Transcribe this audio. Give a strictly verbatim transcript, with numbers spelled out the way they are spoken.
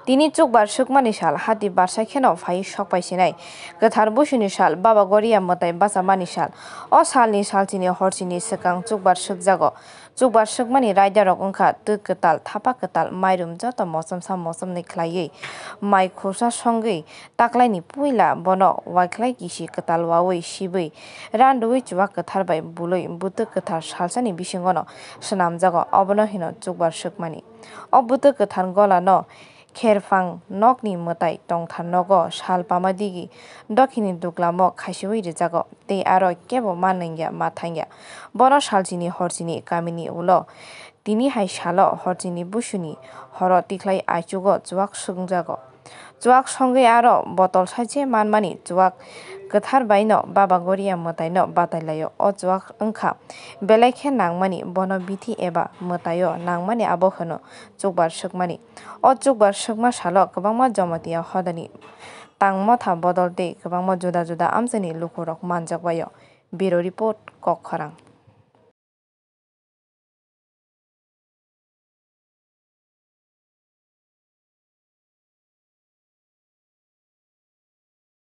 Tini chukbar swkmani sal, hati barsa kheno phai sokpai sinai. Kwthar busuni sal, Baba Goria mwtai bachamani sal. O salni salchini horchini swkang chukbar swkjago. Chukbar swkmani raidarok wngkha twk kwtal, thapa kwtal, mairum joto mochomsa mochomnwi khlaiwi, mai khusa songwi taklaini puila bono waikhlai kisi kwtal wawi sibwi randuwi chuwak kwthar bai bului bwtwk kwthar salsani bisingono swnamjago, obono hino chukbar swkmani. O bwtwk kwthar golano kherphang nokni mwtai tongthar nogo sal pama digi dokhini duklamo khasiwi rwjago, tei aro kebo ma nungya ma thangya. Bono salchini horchini kamini ulo tini hai salo horchini busuni horo tikhlai aichugo chuwak swngjago. Chuwak songwi aro botol sai je manmani chuwak kwthar baino Baba Goria mwtaino batai laio. O chuwak wngkha belai khe nangmani, bono bithi eba mwtaio nangmani abo hwno chukbar swkmani. O chukbar swkma salo kwbangma Jamatia hodani tang motha bodol tei kwbangma juda juda amchaini lukurok manjakbaio. Bureau Report, Kokkhorang.